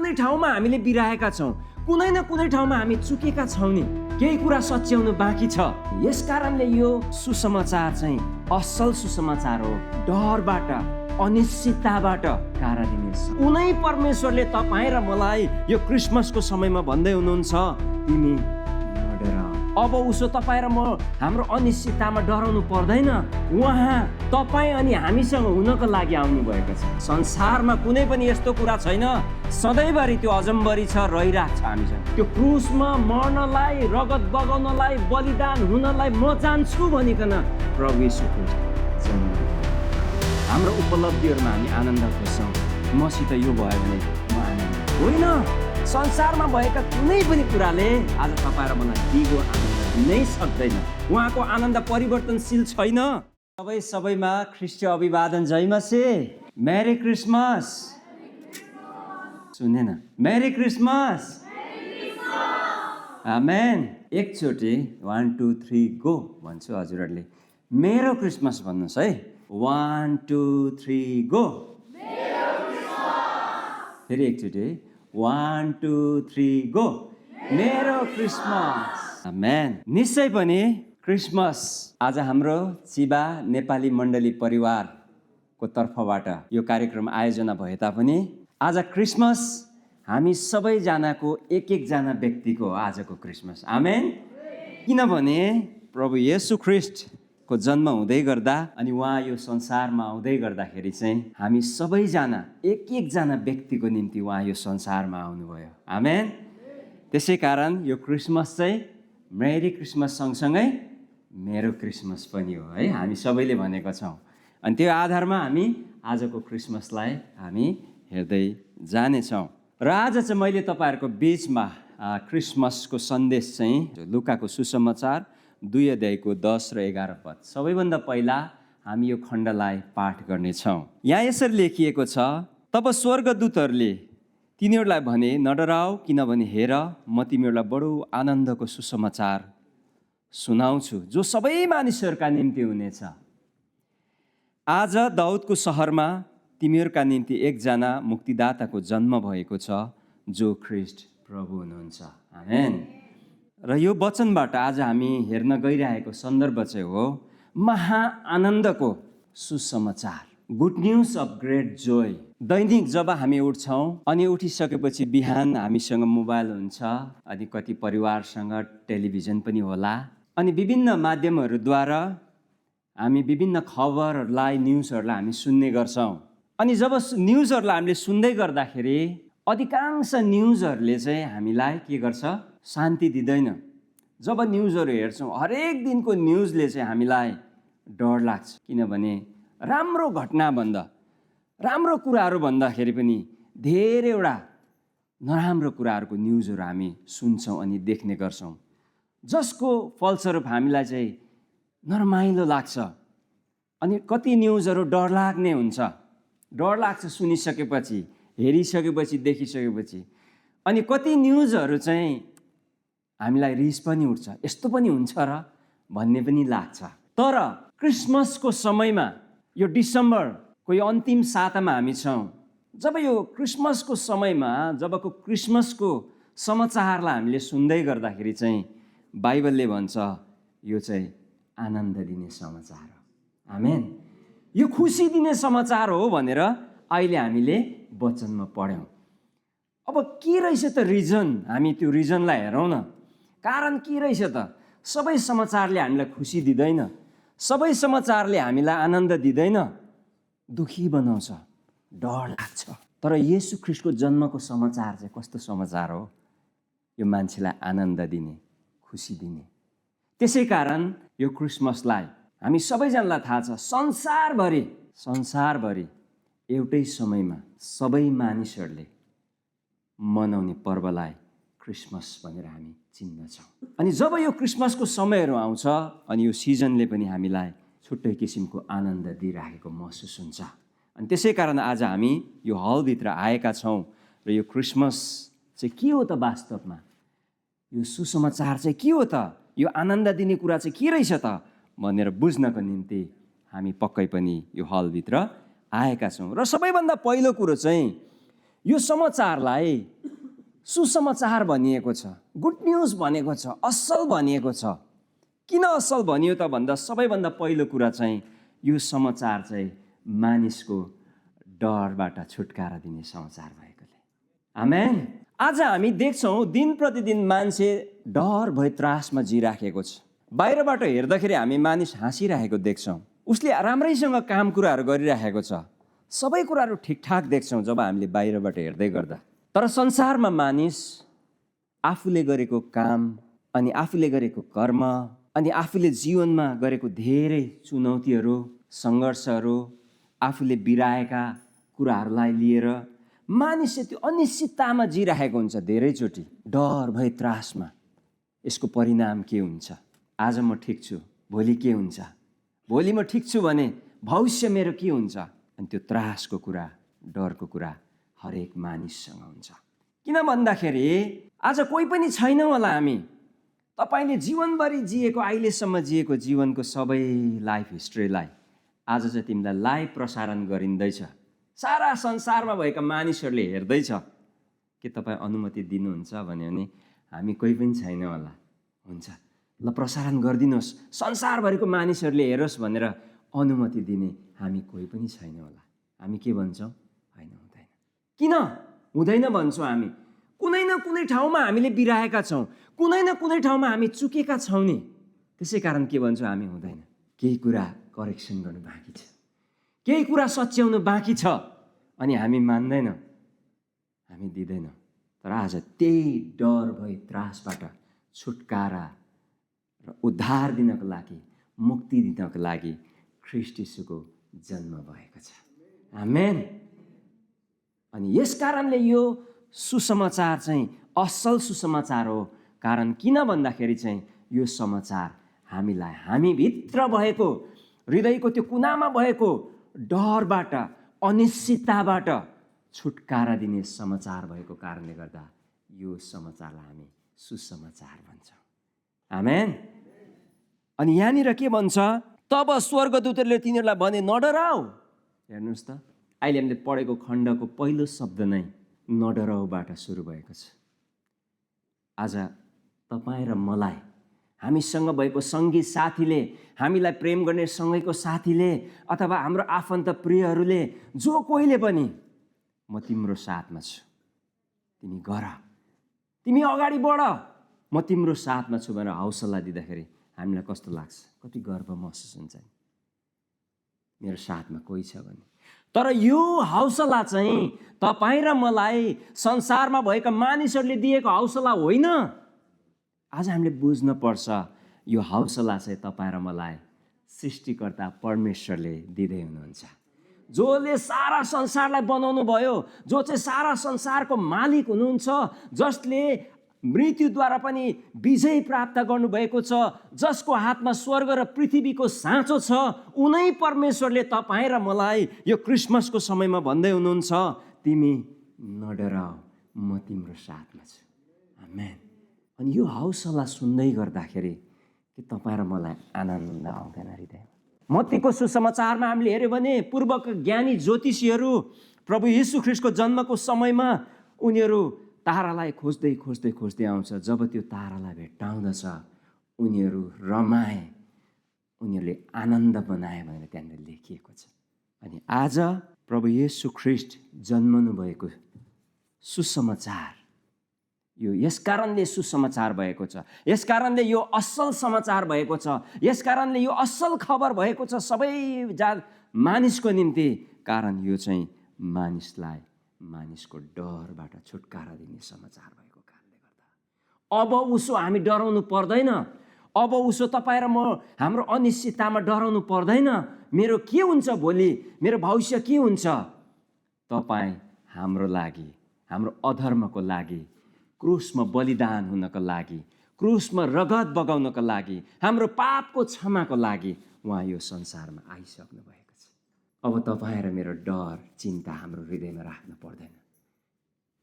कुनै ठाउँमा हामीले बिराएका छौँ, कुनै न कुनै ठाउँमा हामी चुकेका छौँ नि, केही कुरा सच्याउनु बाँकी छ। यस कारणले यो सुसमाचार चाहिँ असल सुसमाचार हो। डरबाट, अनिश्चितताबाट टाढा दिनेछ। उनै परमेश्वरले तपाईँ र मलाई यो क्रिसमसको समयमा भन्दै हुनुहुन्छ, तिमी नडराऊ। अब उसो तपाईँ र म हाम्रो अनिश्चिततामा डराउनु पर्दैन। उहाँ तपाईँ अनि हामीसँग हुनको लागि आउनु भएको छ। संसारमा कुनै पनि यस्तो कुरा छैन, सधैँभरि त्यो अजम्बरी छ, रहिरहेको छ हामीसँग। त्यो क्रुसमा मर्नलाई, रगत बगाउनलाई, बलिदान हुनलाई म जान्छु भनिकन प्रभु यीशु ख्रीष्ट जन्म। हाम्रो उपलब्धिहरूमा हामी आनन्द खोज्छौँ। मसित यो भयो भने म आनन्द होइन। संसारमा भएका कुनै पनि कुराले आज तपाईँ र मलाई दिगो आनन्द दिनै सक्दैन। उहाँको आनन्द परिवर्तनशील छैन। सबैमा ख्रिस्टीय अभिवादन, जय मसीह, मेरी क्रिसमस। सुनेन, मेरी क्रिसमस, आमेन। एकचोटि 1 2 3 गो भन्छु हजुरहरूले। मेरो क्रिसमस भन्नुहोस् है। 1 2 3 गो। फेरि एकचोटि 1 2 3 गो। मेरो क्रिसमस, आमेन। निश्चय पनि क्रिसमस आज हाम्रो चिबा नेपाली मण्डली परिवारको तर्फबाट यो कार्यक्रम आयोजना भए तापनि आज क्रिसमस हामी सबैजनाको एक एकजना व्यक्तिको आजको क्रिसमस, आमेन। किनभने प्रभु येशू ख्रीष्टको जन्म हुँदै गर्दा अनि उहाँ यो संसारमा आउँदै गर्दाखेरि चाहिँ हामी सबैजना एक एकजना व्यक्तिको निम्ति उहाँ यो संसारमा आउनुभयो, आमेन। त्यसै कारण यो क्रिसमस चाहिँ मेरी क्रिसमस सँगसँगै मेरो क्रिसमस पनि हो है, हामी सबैले भनेको छौँ। अनि त्यो आधारमा हामी आजको क्रिसमसलाई हामी हेर्दै जानेछौँ। र आज चाहिँ मैले तपाईँहरूको बिचमा क्रिसमसको सन्देश चाहिँ लुकाको सुसमाचार 2 अध्यायको 10 र 11 पद, सबैभन्दा पहिला हामी यो खण्डलाई पाठ गर्नेछौँ। यहाँ यसरी लेखिएको छ, तब स्वर्गदूतहरूले तिनीहरूलाई भने, नडराऊ, किनभने हेर म तिमीहरूलाई बडो आनन्दको सुसमाचार सुनाउँछु जो सबै मानिसहरूका निम्ति हुनेछ। आज दाउदको सहरमा तिमीहरूका निम्ति एकजना मुक्तिदाताको जन्म भएको छ जो ख्रीष्ट प्रभु हुनुहुन्छ, आमेन। र यो वचनबाट आज हामी हेर्न गइरहेको सन्दर्भ चाहिँ हो महाआनन्दको सुसमाचार, good news of great Joy. दैनिक जब हामी उठ्छौँ अनि उठिसकेपछि बिहान हामीसँग मोबाइल हुन्छ, अनि कति परिवारसँग टेलिभिजन पनि होला, अनि विभिन्न माध्यमहरूद्वारा हामी विभिन्न खबरहरूलाई, न्युजहरूलाई हामी सुन्ने गर्छौँ। अनि जब न्युजहरूलाई हामीले सुन्दै गर्दाखेरि अधिकांश न्युजहरूले चाहिँ हामीलाई के गर्छ, शान्ति दिँदैन। जब न्युजहरू हेर्छौँ, हरेक दिनको न्युजले चाहिँ हामीलाई डर लाग्छ, किनभने राम्रो घटनाभन्दा, राम्रो कुराहरू भन्दाखेरि पनि धेरैवटा नराम्रो कुराहरूको न्युजहरू हामी सुन्छौँ अनि देख्ने गर्छौँ, जसको फलस्वरूप हामीलाई चाहिँ नरमाइलो लाग्छ। अनि कति न्युजहरू डरलाग्ने हुन्छ, डर लाग्छ सुनिसकेपछि, हेरिसकेपछि, देखिसकेपछि। अनि कति न्युजहरू चाहिँ हामीलाई रिस पनि उठ्छ, यस्तो पनि हुन्छ र भन्ने पनि लाग्छ। तर क्रिसमसको समयमा, यो डिसेम्बरको यो अन्तिम सातामा हामी छौँ, जब यो क्रिसमसको समयमा, जबको क्रिसमसको समाचारलाई हामीले सुन्दै गर्दाखेरि चाहिँ बाइबलले भन्छ यो चाहिँ आनन्द दिने समाचार हो, आमेन। यो खुसी दिने समाचार हो भनेर अहिले हामीले वचनमा पढ्यौँ। अब के रहेछ त रिजन, हामी त्यो रिजनलाई हेरौँ न। कारण के रहेछ त? सबै समाचारले हामीलाई खुसी दिँदैन, सबै समाचारले हामीलाई आनन्द दिँदैन, दुखी बनाउँछ, डर लाग्छ। तर येशू ख्रीष्टको जन्मको समाचार चाहिँ कस्तो समाचार हो? यो मान्छेलाई आनन्द दिने, खुसी दिने। त्यसै कारण यो क्रिसमसलाई हामी सबैजनालाई थाहा छ, संसारभरि एउटै समयमा सबै मानिसहरूले मनाउने पर्वलाई क्रिसमस भनेर हामी चिन्दछौँ। अनि जब यो क्रिसमसको समयहरू आउँछ अनि यो सिजनले पनि हामीलाई छुट्टै किसिमको आनन्द दिइराखेको महसुस हुन्छ। अनि त्यसै कारण आज हामी यो हलभित्र आएका छौँ र यो क्रिसमस चाहिँ के हो त वास्तवमा? यो सुसमाचार चाहिँ के हो त? यो आनन्द दिने कुरा चाहिँ के रहेछ त भनेर बुझ्नको निम्ति हामी पक्कै पनि यो हलभित्र आएका छौँ। र सबैभन्दा पहिलो कुरो चाहिँ यो समाचारलाई सुसमाचार भनिएको छ, गुड न्युज भनेको छ, असल भनिएको छ। किन असल भनियो त भन्दा सबैभन्दा पहिलो कुरा चाहिँ यो समाचार चाहिँ मानिसको डरबाट छुटकारा दिने समाचार भएकोले। आमेन। आज हामी देख्छौँ दिन प्रतिदिन मान्छे डर भई त्रासमा जिराखेको छ। बाहिरबाट हेर्दाखेरि हामी मानिस हाँसिरहेको देख्छौँ, उसले राम्रैसँग काम कुराहरू गरिरहेको छ, सबै कुराहरू ठिकठाक देख्छौँ जब हामीले बाहिरबाट हेर्दै गर्दा। तर संसारमा मानिस आफूले गरेको काम अनि आफूले गरेको कर्म अनि आफूले जीवनमा गरेको धेरै चुनौतीहरू, सङ्घर्षहरू, आफूले बिराएका कुराहरूलाई लिएर मानिसले त्यो अनिश्चिततामा जिरहेको हुन्छ। धेरैचोटि डर भई त्रासमा। यसको परिणाम के हुन्छ? आज म ठिक छु, भोलि के हुन्छ? भोलि म ठिक छु भने भविष्य मेरो के हुन्छ? अनि त्यो त्रासको कुरा, डरको कुरा हरेक मानिससँग हुन्छ। किन भन्दाखेरि आज कोही पनि छैन होला हामी। तपाईँले जीवनभरि जिएको, अहिलेसम्म जिएको जीवनको सबै लाइफ हिस्ट्रीलाई आज चाहिँ तिमीलाई लाइभ प्रसारण गरिँदैछ। सारा संसारमा भएका मानिसहरूले हेर्दैछ। के तपाईँ अनुमति दिनुहुन्छ भने हामी कोही पनि छैन होला। हुन्छ, ल प्रसारण गरिदिनुहोस्, संसारभरिको मानिसहरूले हेरोस् भनेर अनुमति दिने हामी कोही पनि छैन होला। हामी के भन्छौँ? होइन, हुँदैन। किन हुँदैन भन्छौँ? हामी कुनै न कुनै ठाउँमा हामीले बिराएका छौँ, कुनै न कुनै ठाउँमा हामी चुकेका छौँ नि। त्यसै कारण के भन्छौँ? हामी हुँदैन। केही कुरा करेक्सन गर्नु बाँकी छ, केही कुरा सच्याउनु बाँकी छ, अनि हामी मान्दैनौँ, हामी दिँदैनौँ। तर आज त्यही डर भई त्रासबाट छुटकारा र उद्धार दिनको लागि, मुक्ति दिनको लागि ख्रीष्ट यीशुको जन्म भएको छ। आमेन। अनि यस कारणले यो सुसमाचार चाहिँ असल सुसमाचार हो। कारण किन भन्दाखेरि चाहिँ यो समाचार हामीलाई हामीभित्र भएको, हृदयको त्यो कुनामा भएको डरबाट, अनिश्चितताबाट छुटकारा दिने समाचार भएको कारणले गर्दा यो समाचारलाई हामी सुसमाचार भन्छौँ। आमेन। अनि यहाँनिर के भन्छ? तब स्वर्गदूतहरूले तिनीहरूलाई भने, नडराऊ। हेर्नुहोस् त, अहिले हामीले पढेको खण्डको पहिलो शब्द नै नडराउबाट सुरु भएको छ। आज तपाईँ र मलाई, हामीसँग भएको सङ्गी साथीले, हामीलाई प्रेम गर्ने सँगैको साथीले अथवा हाम्रो आफन्त प्रियहरूले, जो कोहीले पनि, म तिम्रो साथमा छु, तिमी गर, तिमी अगाडि बढ, म तिम्रो साथमा छु भनेर हौसला दिँदाखेरि हामीलाई कस्तो लाग्छ? कति गर्व महसुस हुन्छ नि, मेरो साथमा कोही छ भने। तर यो हौसला चाहिँ तपाईँ र मलाई संसारमा भएका मानिसहरूले दिएको हौसला होइन। आज हामीले बुझ्न पर्छ, यो हौसला चाहिँ तपाईँ र मलाई सृष्टिकर्ता परमेश्वरले दिँदै हुनुहुन्छ, जसले सारा संसारलाई बनाउनु भयो, जो चाहिँ सारा संसारको मालिक हुनुहुन्छ, जसले मृत्युद्वारा पनि विजय प्राप्त गर्नुभएको छ, जसको हातमा स्वर्ग र पृथ्वीको साँचो छ, उनै परमेश्वरले तपाईँ र मलाई यो क्रिसमसको समयमा भन्दै हुनुहुन्छ, तिमी नडराऊ, म तिम्रो साथमा छु। आमेन। अनि यो हौसला सुन्दै गर्दाखेरि कि तपाईँ र मलाई आनन्द आउँदैन हृदय? मत्तीको सुसमाचारमा हामीले हेऱ्यो भने पूर्वका ज्ञानी ज्योतिषीहरू प्रभु यीशु ख्रीष्टको जन्मको समयमा उनीहरू तारालाई खोज्दै खोज्दै खोज्दै आउँछ। जब त्यो तारालाई भेट्टाउँदछ उनीहरू रमाए, उनीहरूले आनन्द बनाए भनेर त्यहाँनिर लेखिएको छ। अनि आज प्रभु येशू ख्रीष्ट जन्मनु भएको सुसमाचार, यो यस कारणले सुसमाचार भएको छ, यस कारणले यो असल समाचार भएको छ, यस कारणले यो असल खबर भएको छ सबै मानिसको निम्ति। कारण यो चाहिँ मानिसलाई मानिसको डरबाट छुटकारा दिने समाचार भएको कारणले गर्दा अब उसो हामी डराउनु पर्दैन। अब उसो तपाईँ र म हाम्रो अनिश्चिततामा डराउनु पर्दैन। मेरो के हुन्छ भोलि, मेरो भविष्य के हुन्छ? तपाईँ हाम्रो लागि, हाम्रो अधर्मको लागि, क्रुसमा बलिदान हुनको लागि, क्रुसमा रगत बगाउनको लागि, हाम्रो पापको क्षमाको लागि उहाँ यो संसारमा आइसक्नु भएको छ। अब तपाईँ र मेरो डर, चिन्ता हाम्रो हृदयमा राख्न पर्दैन।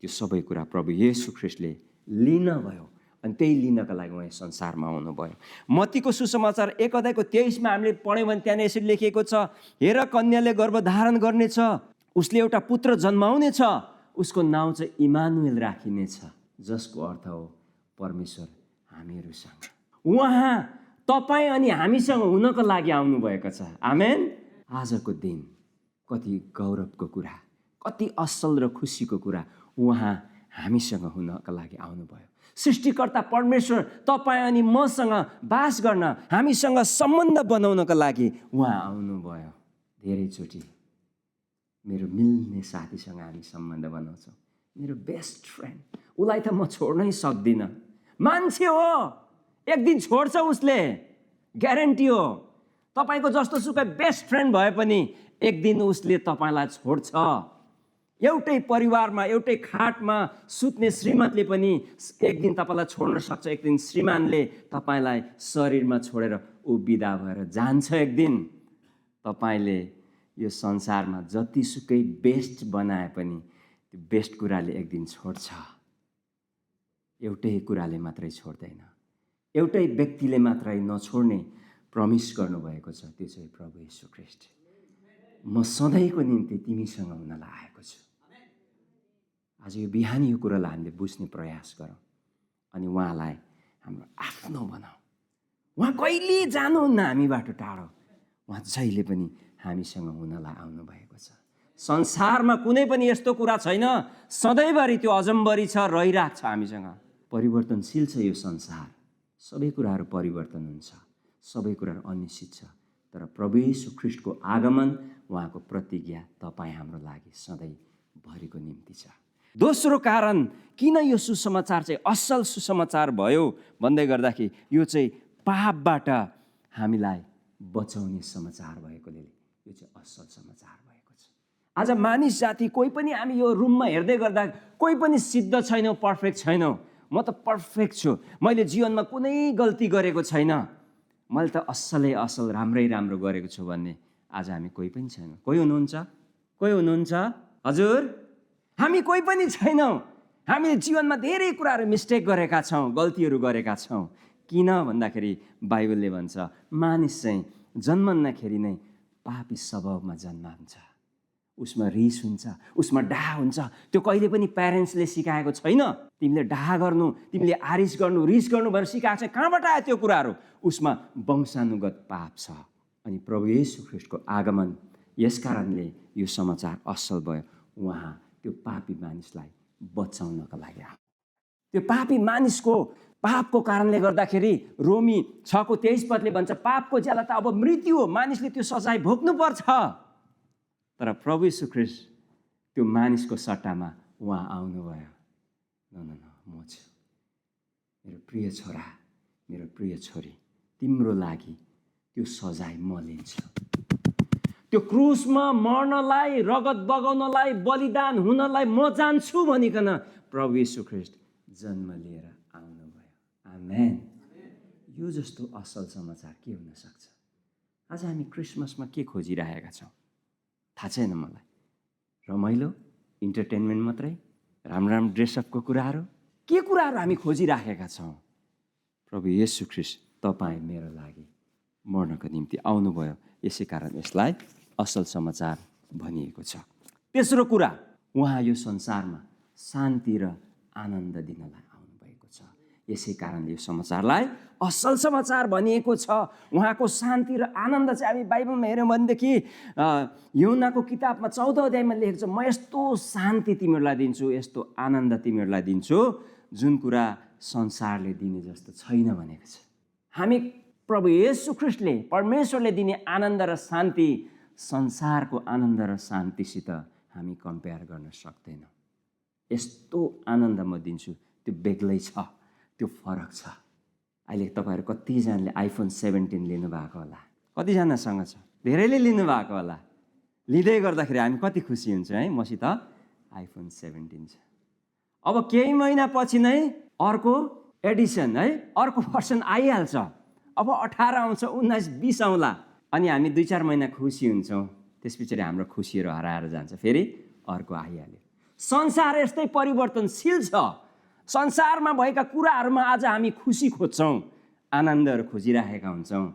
त्यो सबै कुरा प्रभु येशू ख्रीष्टले लिन भयो अनि त्यही लिनका लागि उहाँ संसारमा आउनुभयो। मत्तीको सुसमाचार 1 अध्यायको 23 हामीले पढ्यौँ भने त्यहाँ यसरी लेखिएको छ, हेर कन्याले गर्भधारण गर्नेछ, उसले एउटा पुत्र जन्माउनेछ, उसको नाउँ चाहिँ इमानुएल राखिनेछ। जसको अर्थ हो परमेश्वर हामीहरूसँग। उहाँ तपाईँ अनि हामीसँग हुनको लागि आउनुभएको छ। आमेन। आजको दिन कति गौरवको कुरा, कति असल र खुसीको कुरा, उहाँ हामीसँग हुनको लागि आउनुभयो। सृष्टिकर्ता परमेश्वर तपाईँ अनि मसँग बास गर्न, हामीसँग सम्बन्ध बनाउनको लागि उहाँ आउनुभयो। धेरैचोटि मेरो मिल्ने साथीसँग हामी सम्बन्ध बनाउँछौँ, मेरो बेस्ट फ्रेन्ड, उसलाई त म छोड्नै सक्दिनँ। मान्छे हो, एक दिन छोड्छ उसले, ग्यारेन्टी हो। तपाईँको जस्तो सुकै बेस्ट फ्रेन्ड भए पनि एक दिन उसले तपाईँलाई छोड्छ। एउटै परिवारमा एउटै खाटमा सुत्ने श्रीमतीले पनि एक दिन तपाईँलाई छोड्न सक्छ। एक दिन श्रीमानले तपाईँलाई शरीरमा छोडेर ऊ बिदा भएर जान्छ। एक दिन तपाईँले यो संसारमा जतिसुकै बेस्ट बनाए पनि त्यो बेस्ट कुराले एक दिन छोड्छ। एउटै कुराले मात्रै छोड्दैन, एउटै व्यक्तिले मात्रै नछोड्ने प्रमिस गर्नुभएको छ, त्यो चाहिँ प्रभु येशू ख्रीष्ट। म सधैँको निम्ति तिमीसँग हुनलाई आएको छु। आज यो बिहानी यो कुरालाई हामीले बुझ्ने प्रयास गरौँ अनि उहाँलाई हाम्रो आफ्नो बनाऊ। उहाँ कहिले जानुहुन्न हामीबाट टाढो, उहाँ जहिले पनि हामीसँग हुनलाई आउनुभएको छ। संसारमा कुनै पनि यस्तो कुरा छैन, सधैँभरि त्यो अजम्बरी छ, रहिरहेको छ हामीसँग। परिवर्तनशील छ यो संसार, सबै कुराहरू परिवर्तन हुन्छ, सबै कुराहरू अनिश्चित छ। तर प्रभु येशू ख्रीष्टको आगमन, उहाँको प्रतिज्ञा तपाईँ हाम्रो लागि सधैँभरिको निम्ति छ। दोस्रो कारण किन यो सुसमाचार चाहिँ असल सुसमाचार भयो भन्दै गर्दाखेरि यो चाहिँ पापबाट हामीलाई बचाउने समाचार भएकोले यो चाहिँ असल समाचार भएको छ। आज मानिस जाति कोही पनि हामी यो रुममा हेर्दै गर्दा कोही पनि सिद्ध छैनौँ, पर्फेक्ट छैनौँ। म त पर्फेक्ट छु, मैले जीवनमा कुनै गल्ती गरेको छैन, मैले त असलै असल राम्रै राम्रो गरेको छु भन्ने आज हामी कोही पनि छैनौँ। कोही हुनुहुन्छ? कोही हुनुहुन्छ? हजुर, हामी कोही पनि छैनौँ। हामीले जीवनमा धेरै कुराहरू मिस्टेक गरेका छौँ, गल्तीहरू गरेका छौँ। किन भन्दाखेरि बाइबलले भन्छ मानिस चाहिँ जन्मन्दाखेरि नै पापी स्वभावमा जन्मान्छ। उसमा रिस हुन्छ, उसमा डाहा हुन्छ। त्यो कहिले पनि प्यारेन्ट्सले सिकाएको छैन। तिमीले डाहा गर्नु, तिमीले आरिस गर्नु, रिस गर्नु भनेर सिकाएको छ। कहाँबाट आयो त्यो कुराहरू? उसमा वंशानुगत पाप छ। अनि प्रभु येशू ख्रीष्टको आगमन, यस कारणले यो समाचार असल भयो। उहाँ त्यो पापी मानिसलाई बचाउनको लागि आयो। त्यो पापी मानिसको पापको कारणले गर्दाखेरि रोमी 6:23 भन्छ पापको ज्याला त अब मृत्यु हो, मानिसले त्यो सजाय भोग्नुपर्छ। तर प्रभु येशू ख्रीष्ट त्यो मानिसको सट्टामा उहाँ आउनुभयो। न म छु, मेरो प्रिय छोरा, मेरो प्रिय छोरी, तिम्रो लागि त्यो सजाय म लिन्छु। त्यो क्रुसमा मर्नलाई, रगत बगाउनलाई, बलिदान हुनलाई म जान्छु भनिकन प्रभु येशू ख्रीष्ट जन्म लिएर आउनुभयो। आमेन। यो जस्तो असल समाचार के हुन सक्छ? आज हामी क्रिसमसमा के खोजिरहेका छौँ थाहा छैन मलाई। रमाइलो, इन्टरटेनमेन्ट मात्रै, राम्रो राम्रो ड्रेसअपको कुराहरू, के कुराहरू हामी खोजिराखेका छौँ? प्रभु येशू ख्रीष्ट तपाईँ मेरो लागि मर्नको निम्ति आउनुभयो। यसै कारण यसलाई असल समाचार भनिएको छ। तेस्रो कुरा, उहाँ यो संसारमा शान्ति र आनन्द दिनलाई आउनुभएको छ। यसै कारणले यो समाचारलाई असल समाचार भनिएको छ। उहाँको शान्ति र आनन्द चाहिँ हामी बाइबलमा हेऱ्यौँ भनेदेखि यूहन्नाको किताबमा 14 अध्यायमा लेखेको छ, म यस्तो शान्ति तिमीहरूलाई दिन्छु, यस्तो आनन्द तिमीहरूलाई दिन्छु, जुन कुरा संसारले दिने जस्तो छैन भनेको छ। हामी प्रभु येशू ख्रीष्टले, परमेश्वरले दिने आनन्द र शान्ति संसारको आनन्द र शान्तिसित हामी कम्पेयर गर्न सक्दैनौँ। यस्तो आनन्द म दिन्छु, त्यो बेग्लै छ, त्यो फरक छ। अहिले तपाईँहरू कतिजनाले आइफोन 17 लिनुभएको होला, कतिजनासँग छ? धेरैले लिनुभएको होला। लिँदै गर्दाखेरि हामी कति खुसी हुन्छ है, मसित आइफोन 17 छ। अब केही महिना पछि नै अर्को एडिसन है, अर्को भर्सन आइहाल्छ। अब 18 आउँछ, 19, 20 आउँला, अनि हामी 2-4 महिना खुसी हुन्छौँ। त्यस पछाडि हाम्रो खुसीहरू हराएर जान्छ, फेरि अर्को आइहाल्यो। संसार यस्तै परिवर्तनशील छ। संसारमा भएका कुराहरूमा आज हामी खुसी खोज्छौँ, आनन्दहरू खोजिराखेका हुन्छौँ।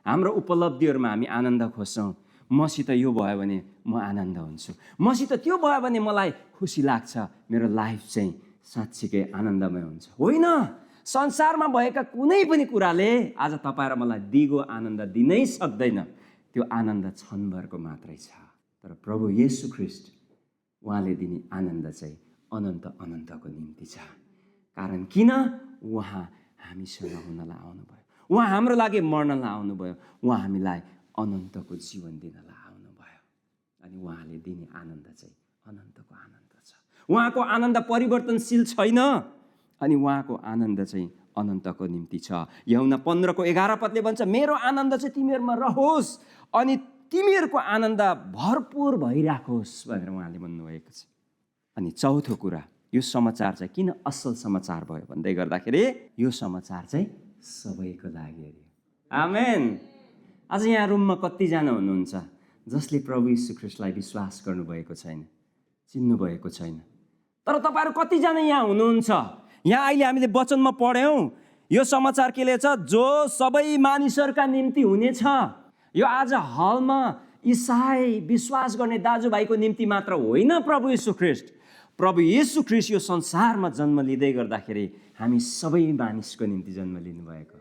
हाम्रो उपलब्धिहरूमा हामी आनन्द खोज्छौँ। मसित यो भयो भने म आनन्द हुन्छु, मसित त्यो भयो भने मलाई खुसी लाग्छ, मेरो लाइफ चाहिँ साँच्चीकै आनन्दमय हुन्छ। होइन, संसारमा भएका कुनै पनि कुराले आज तपाईँ र मलाई दिगो आनन्द दिनै सक्दैन। त्यो आनन्द क्षणभरको मात्रै छ। तर प्रभु येशू ख्रीष्ट उहाँले दिने आनन्द चाहिँ अनन्त अनन्तको निम्ति छ। कारण किन? उहाँ हामीसँग हुनलाई आउनुभयो, उहाँ हाम्रो लागि मर्नलाई आउनुभयो, उहाँ हामीलाई अनन्तको जीवन दिनलाई आउनुभयो। अनि उहाँले दिने आनन्द चाहिँ अनन्तको आनन्द छ। उहाँको आनन्द परिवर्तनशील छैन अनि उहाँको आनन्द चाहिँ अनन्तको निम्ति छ। यूहन्ना 15:11 भन्छ, मेरो आनन्द चाहिँ तिमीहरूमा रहोस् अनि तिमीहरूको आनन्द भरपुर भइराखोस् भनेर उहाँले भन्नुभएको छ। अनि चौथो कुरा, यो समाचार चाहिँ किन असल समाचार भयो भन्दै गर्दाखेरि यो समाचार चाहिँ सबैको लागि अरे। आमेन। आज यहाँ रुममा कतिजना हुनुहुन्छ जसले प्रभु यीशु ख्रीष्टलाई विश्वास गर्नुभएको छैन, चिन्नुभएको छैन? तर तपाईँहरू कतिजना यहाँ हुनुहुन्छ? यहाँ अहिले हामीले वचनमा पढ्यौँ, यो समाचार के लेख्छ? जो सबै मानिसहरूका निम्ति हुनेछ। यो आज हलमा इसाई विश्वास गर्ने दाजुभाइको निम्ति मात्र होइन। प्रभु यीशु ख्रीष्ट यो संसारमा जन्म लिँदै गर्दाखेरि हामी सबै मानिसको निम्ति जन्म लिनुभएको।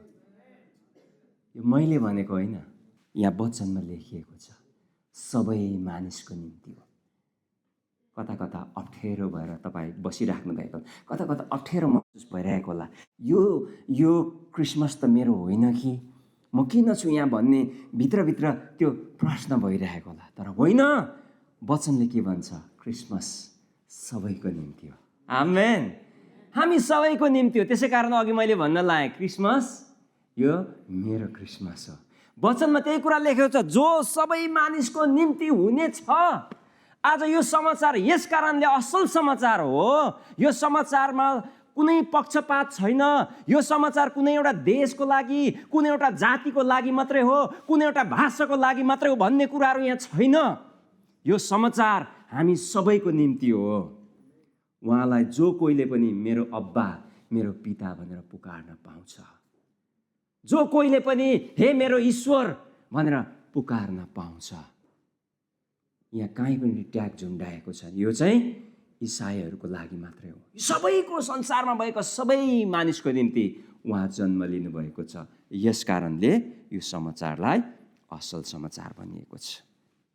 यो मैले भनेको होइन, यहाँ वचनमा लेखिएको छ, सबै मानिसको निम्ति हो। कता कता अप्ठ्यारो भएर तपाईँ बसिराख्नु भएको, कता कता अप्ठ्यारो महसुस भइरहेको होला, यो क्रिसमस त मेरो होइन कि, म किन छु यहाँ भन्ने भित्रभित्र त्यो प्रश्न भइरहेको होला। तर होइन, वचनले के भन्छ? क्रिसमस सबैको निम्ति हो। आमेन। हामी सबैको निम्ति हो। त्यसै कारण अघि मैले भन्न लाएँ, क्रिसमस यो मेरो क्रिसमस हो। वचनमा त्यही कुरा लेखेको छ, जो सबै मानिसको निम्ति हुनेछ। आज यो समाचार यस कारणले असल समाचार हो। यो समाचारमा कुनै पक्षपात छैन। यो समाचार कुनै एउटा देशको लागि, कुनै एउटा जातिको लागि मात्रै हो, कुनै एउटा भाषाको लागि मात्रै हो भन्ने कुराहरू यहाँ छैन। यो समाचार हामी सबैको निम्ति हो। उहाँलाई जो कोहीले पनि मेरो अब्बा, मेरो पिता भनेर पुकार्न पाउँछ। जो कोहीले पनि हे मेरो ईश्वर भनेर पुकार्न पाउँछ। यहाँ कहीँ पनि ट्याग झुन्डाएको छ। यो चाहिँ इसाईहरूको लागि मात्रै हो। सबैको, संसारमा भएका सबै मानिसको निम्ति उहाँ जन्म लिनुभएको छ। यस कारणले यो समाचारलाई असल समाचार भनिएको छ।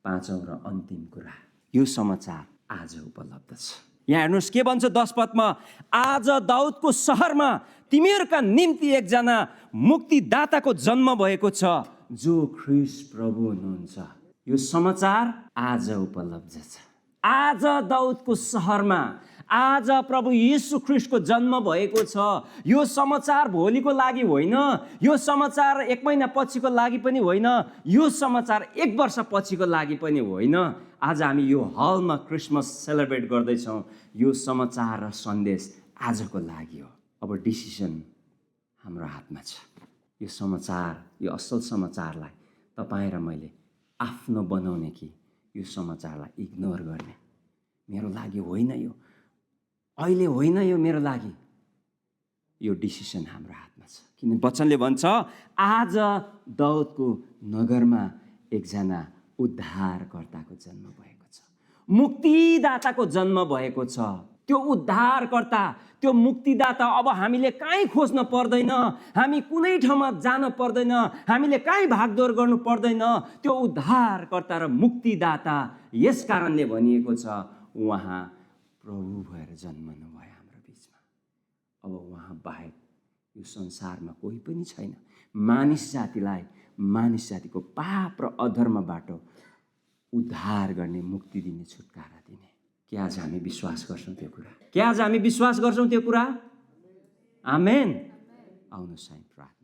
पाँचौँ र अन्तिम कुरा, यो समाचार आज उपलब्ध छ। यहाँ हेर्नुहोस् के भन्छ 10 पदमा, आज दाउदको सहरमा तिमीहरूका निम्ति एकजना मुक्तिदाताको जन्म भएको छ, जो ख्रीष्ट प्रभु हुनुहुन्छ। यो समाचार आज उपलब्ध छ। आज दाउदको सहरमा आज प्रभु येशू ख्रीष्टको जन्म भएको छ। यो समाचार भोलिको लागि होइन, यो समाचार 1 महिना पछिको लागि पनि होइन, यो समाचार 1 वर्ष पछिको लागि पनि होइन। आज हामी यो हलमा क्रिसमस सेलिब्रेट गर्दैछौँ। यो समाचार र सन्देश आजको लागि हो। अब डिसिसन हाम्रो हातमा छ। यो समाचार, यो असल समाचारलाई तपाईँ र मैले आफ्नो बनाउने कि यो समाचारलाई इग्नोर गर्ने? मेरो लागि होइन, यो अहिले होइन, यो मेरो लागि। यो डिसिसन हाम्रो हातमा छ। किन वचनले भन्छ, आज दाउदको नगरमा एकजना उद्धारकर्ताको जन्म भएको छ, मुक्तिदाताको जन्म भएको छ। त्यो उद्धारकर्ता, त्यो मुक्तिदाता अब हामीले कहीँ खोज्न पर्दैन, हामी कुनै ठाउँमा जान पर्दैन, हामीले कहीँ भागदौड गर्नु पर्दैन। त्यो उद्धारकर्ता र मुक्तिदाता यस कारणले भनिएको छ, उहाँ प्रभु भएर जन्मनु भयो हाम्रो बिचमा। अब उहाँ बाहेक यो संसारमा कोही पनि छैन मानिस जातिलाई, मानिस जातिको पाप र अधर्मबाट उद्धार गर्ने, मुक्ति दिने, छुटकारा दिने। के आज हामी विश्वास गर्छौँ त्यो कुरा? के आज हामी विश्वास गर्छौँ त्यो कुरा? आमेन। आउनुहोस् हामी प्रार्थना